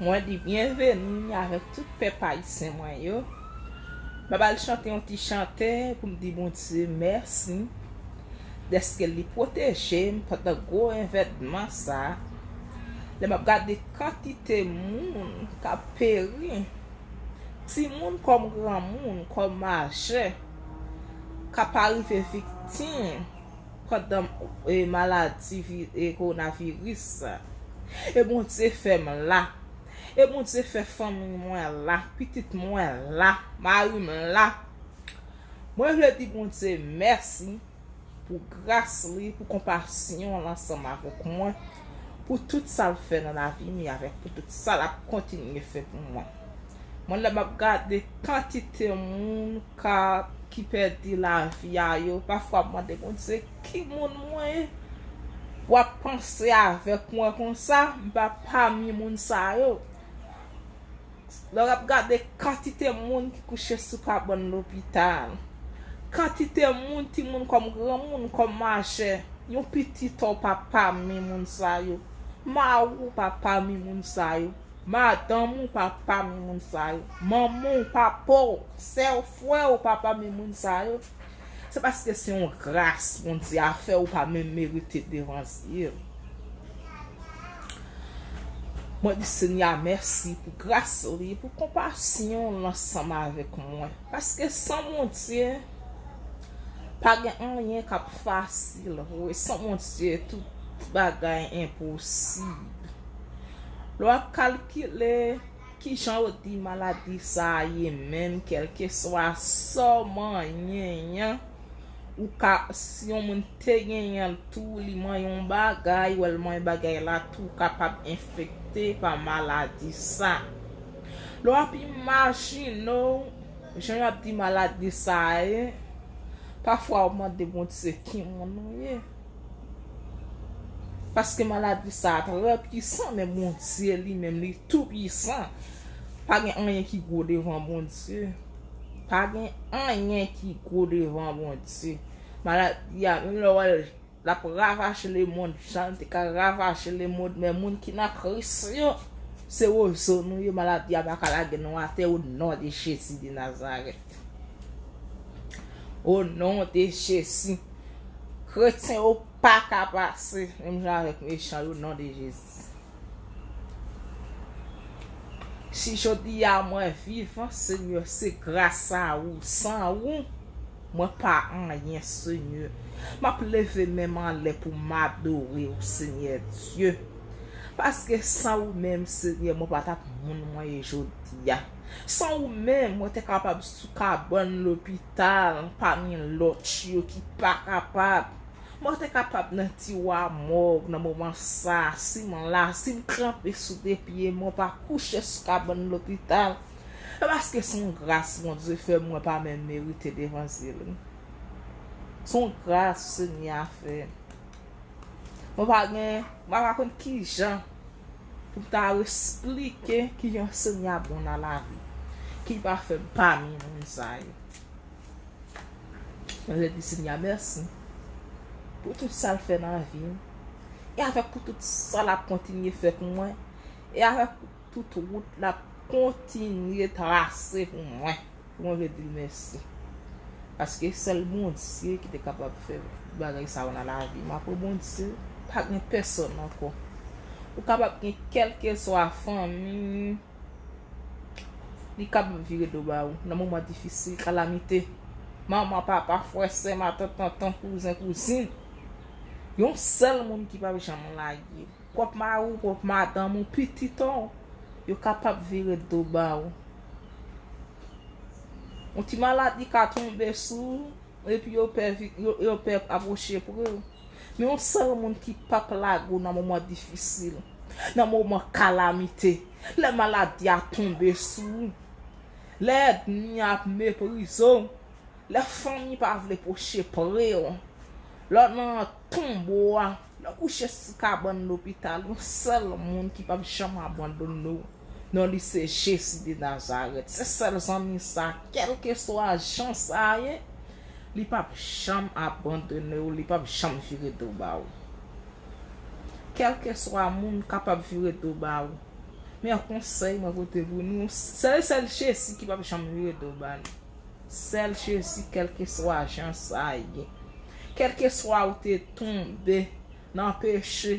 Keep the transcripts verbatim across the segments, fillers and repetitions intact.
Mwen di byenveni avèk tout pèp ayisyen mwen yo. Mwen ba l chante yon ti chante pou m di Bondye mèsi dèske li pwoteje m pandan gwo evènman sa a. Lè m ap gade kantite moun k ap peri, timoun kòm granmoun, kòm majè, k ap arive viktim pandan, e, maladi vi-, e, kowonaviris sa. E Bondye fè m la. E Bondye fè fanmi mwen la, pitit mwen la, mari m la. Mwen vle di Bondye mèsi pou gras li, pou konpasyon l ansanm avèk mwen, pou tout sa l fè nan lavi m e avèk pou tout sa l ap kontinye fè pou mwen. Mwen, lè m ap gade kantite moun ka, ki pèdi lavi a yo, pafwa m mande Bondye, "Ki moun mwen ye?" W ap panse avèk mwen konsa, m pa pami moun sa yo. Lè w ap gade kantite moun ki kouche sou kabann lopital, kantite moun, timoun kòm granmoun, kòm majè, yon pitit w pa pami moun sa yo, mari w pa pami moun sa yo, madanm ou pa pami moun sa yo, manman w, papa w, sè w, frè w pa pami moun sa yo. Se paske se yon gras Bondye a fè, ou pa menm merite devan zye l. Mwen di Senyè a mèsi pou gras li, pou konpasyon l ansanm avèk mwen. Paske san Bondye, pa gen anyen k ap fasil vre. San Bondye, tout bagay enposib. Lè w ap kalkile kijan yo di maladi sa a ye menm, kèlkeswa sa w manyen an, ou ka, si yon moun te genyen l tou, li manyen yon bagay, w al manyen bagay la tou, ou kapab enfekte pa maladi sa. Lè w ap imajine w, jan y ap di maladi sa a ye, pafwa w mande Bondye ki moun ou ye. Paske maladi sa a trè pwisan, men Bondye li menm, li tou pwisan. Pa gen anyen ki gwo devan Bondye. Pa gen anyen ki gwo devan Bondye. Maladi a, menm lè w wè l, l ap ravaje lemonn, jan l te ka ravaje lemonn, men moun ki nan Kris yo, se wozo nou ye, maladi a pa ka lage nou atè, o non de Jezi de Nazarèt. O non de Jezi. Kretyen yo pa ka pase menm jan avèk mechan yo, non de Jezi. Si jodi a mwen vivan, Senyè, se gras a ou. San ou, mwen pa anyen, Senyè. M ap leve men m anlè pou m adore w, Senyè Dye. Paske san ou menm, Senyè, mwen pa t ap moun mwen ye jodi a. San ou menm, mwen te kapab sou kabann lopital pami lòt yo ki pa kapab. Mwen te kapab nan tiwa mòg nan moman sa a, si m la, si m kanpe sou de pye m, mwen pa kouche sou kabann lopital. E paske se yon gras Bondye fè m, mwen pa menm merite devan zye l. Se yon gras Senyè a fè. Mwen pa gen, mwen pa konn ki jan pou m ta esplike ki jan Senyè a bon nan lavi, ki pa fè m pami moun sa yo. Mwen vle di Senyè a mèsi pou tout sa l fè nan vi m, e avèk pou tout sa l ap kontinye fè pou mwen, e avèk pou tout wout l ap kontinye trase pou mwen. Mwen vle di l mèsi. Paske sèl Bondye ki te kapab fè bagay sa yo nan lavi m. Apre Bondye, pa gen pèsonn ankò. Ou kapab gen kèlkeswa fanmi, li kapab vire do ba ou nan moman difisil, kalamite. Manman, papa, frè, sè, matant, tonton, kouzen, kouzin. Yon sèl moun ki p ap janm lage w. Pwòp mari w, pwòp madanm ou, pitit ou, yo kapab vire do ba ou. Yon ti maladi ka tonbe sou ou, epi yo pè vi-, yo, yo pè apwoche pre w. Men yon sèl moun ki p ap lage w nan moman difisil, nan moman kalamite, lè maladi a tonbe sou ou, lè ènmi a ap meprize w, lè fanmi pa vle pwoche pre w, lè w nan tonbo a, lè w kouche sou kabann lopital, yon sèl moun ki p ap janm abandone w, non li se Jezi de Nazarèt. Se sèl zanmi sa, kèlkeswa jan sa ye, li p ap janm abandone w, li p ap janm vire do ba ou. Kèlkeswa moun kapab vire do ba ou, Men yon konsèy mwen pote pou nou, sèl, sèl Jezi ki p ap janm vire do ba nou. Sèl Jezi, kèlkeswa jan sa ye. Kèlkeswa ou te tonbe nan peche,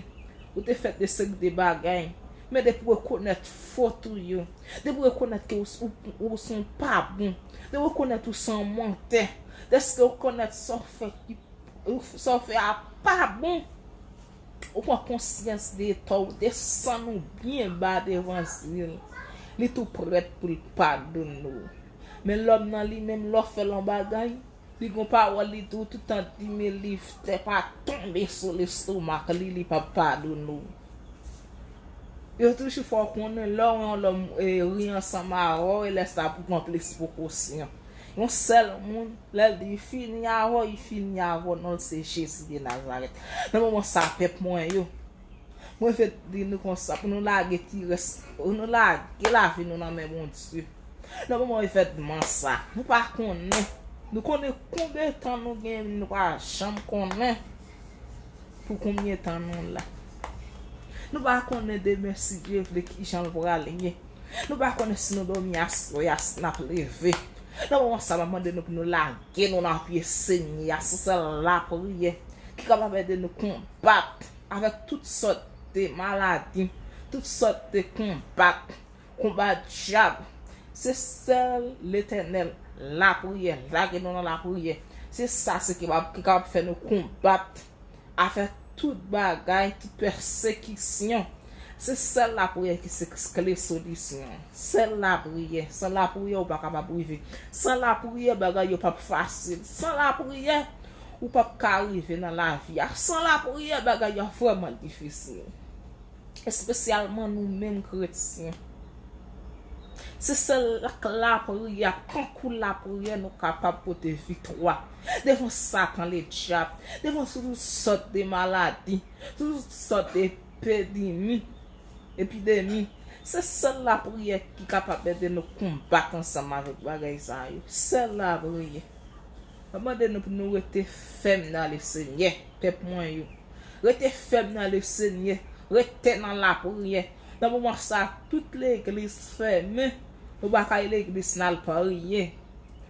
ou te fè de seri de bagay, men depi w rekonèt fòt ou yo, depi w rekonèt ke ou, ou, ou se yon pa bon, depi w rekonèt ou se yon mantè, dèske w rekonèt sa w fè ki, sa w fè a pa bon, ou pran konsyans de tò w, desann ou byen ba devan zye l. Li tou prèt pou l padone w. Men lòm nan li menm, lè w fè l yon bagay, li gon pawòl li di w tout tan, di men li tè pa tonbe sou lestomak li, li p ap padone w. Yo toujou fè w konnen lè w wè yon lòm, e, ri ansanm avè w, e lè sa pou pran plis prekosyon. Yon sèl moun, lè l di fini avè w, li fini avè w, non l se Jezi de Nazarèt. Nan moman sa, pèp mwen yo, mwen vle di nou konsa, pou nou lage ti rès, pou nou lage lavi nou nan men Bondye. Nan moman evènman sa, nou pa konnen. Nou konnen konbyen tan nou gen, nou pa janm konnen pou konbyen tan nou la. Nou pa konnen demen, si Dye vle, kijan l pral ye. Nou pa konnen si nou dòmi aswè a, si n ap leve. Nan moman sa, m ap mande nou pou nou lage nou nan pye Senyè a. Se sèl lapriyè ki kapab ede nou konbat avèk tout sòt de maladi, tout sòt de konbat, konba dyab. Se sèl Letènèl, lapriyè, lage nou nan lapriyè. Se sa se ki kapab, ki kapab fè nou konbat avèk tout bagay, tout pèsekisyon. Se sèl lapriyè ki se kle solisyon. Sèl lapriyè. San lapriyè, ou pa kapab rive. San lapriyè, bagay yo p ap fasil. San lapriyè, ou p ap ka rive nan lavi a. San lapriyè, bagay yo vrèman difisil. Espesyalman nou menm kretyen. Se sèl ak lapriyè, ak konkou lapriyè nou kapab pote viktwa devan Satan ledyab, devan tout sòt de maladi, tout sòt de epidemi, epidemi. Se sèl lapriyè ki kapab ede nou konbat ansanm avèk bagay sa yo. Sèl lapriyè. Mwen mande nou pou nou rete fèm nan Lesenyè, pèp mwen yo. Rete fèm nan Lesenyè. Rete nan lapriyè. Nan moman sa, tout legliz fèmen. Nou pa ka al legliz n al priye.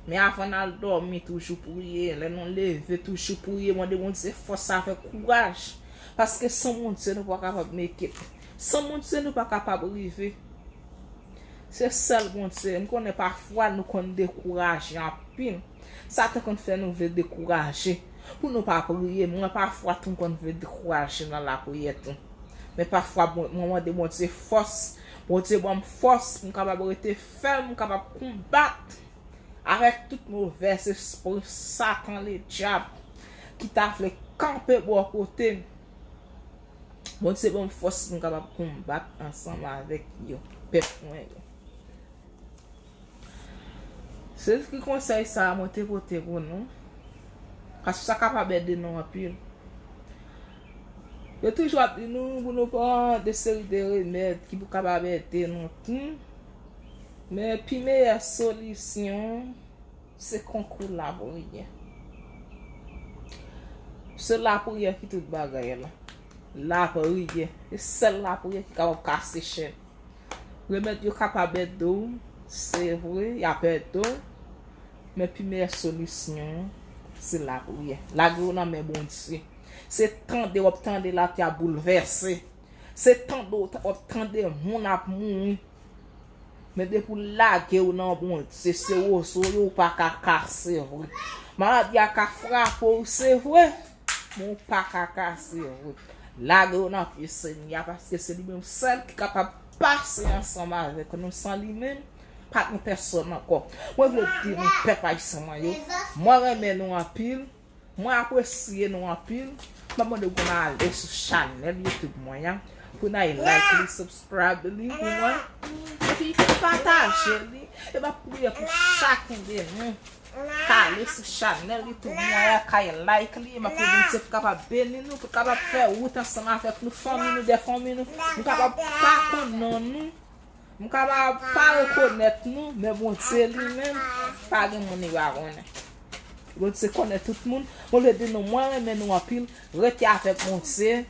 Men avan n al dòmi, toujou priye. Lè nou leve, toujou priye. Mande Bondye fòs avèk kouraj. Paske san Bondye, nou pa kapab make it. San Bondye, nou pa kapab rive. Se sèl Bondye. M konnen pafwa nou konn dekouraje anpil. Satan konn fè nou vle dekouraje. Pou nou pa priye, mwen pafwa tou m konn vle dekouraje nan lapriyè tou. Men pafwa, bon, mwen mande Bondye fòs. Bondye ban m fòs pou m kapab rete fèm, m kapab konbat avèk tout movèz espri Satan ledyab ki ta vle kanpe bò kote m. Bondye ban m fòs pou m kapab konbat ansanm avèk yo, pèp mwen yo. Se ki konsèy sa a mwen te pote pou nou, paske sa kapab ede nou anpil. Yo toujou ap di nou pou nou pran de seri de remèd ki pou kapab ede nou tou. Men pi meyè solisyon, se konkou lapriyè. Se lapriyè ki tout bagay la. Lapriyè. Se sèl lapriyè ki kapab kase chèn. Remèd yo kapab ede w, se vre, y ap ede w. Men pi meyè solisyon an, se lapriyè. Lage w nan men Bondye. Se tande w ap tande latè ap boulvèse. Se tande w t-, w ap tande moun ap mouri. Men depi w lage w nan Bondye, se wozo yo, ou pa ka kase vre. Maladi a ka frape w, se vre, men ou pa ka kase vre. Lage w nan pye Senyè a, paske se li menm sèl ki kapab pase ansanm avèk nou. San li menm, pa gen pèsòn ankò. Mwen vle di nou, pèp ayisyen mwen yo, mwen renmen nou anpil. Mwen apresye nou anpil. Mwen mande w pou n ale sou chanèl YouTube mwen an, pou n al like li, subscribe li pou mwen, epi pataje li. E m ap priye pou chakenn de nou k ale sou chanèl YouTube mwen an, k al like li. E m ap priye Bondye pou kapab beni nou, pou kapab fè wout ansanm avèk nou, fanmi nou, de fanmi nou. Nou kapab pa konn non nou. M kapab pa rekonèt nou, men Bondye li menm, pa gen moun li pa konnen. Bondye konnen tout moun. Mwen vle di nou, mwen renmen nou anpil. Rete avèk Bondye.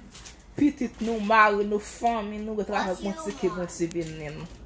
pitit nou, mari nou, fanmi nou, ret avèk Bondye ke Bondye beni nou.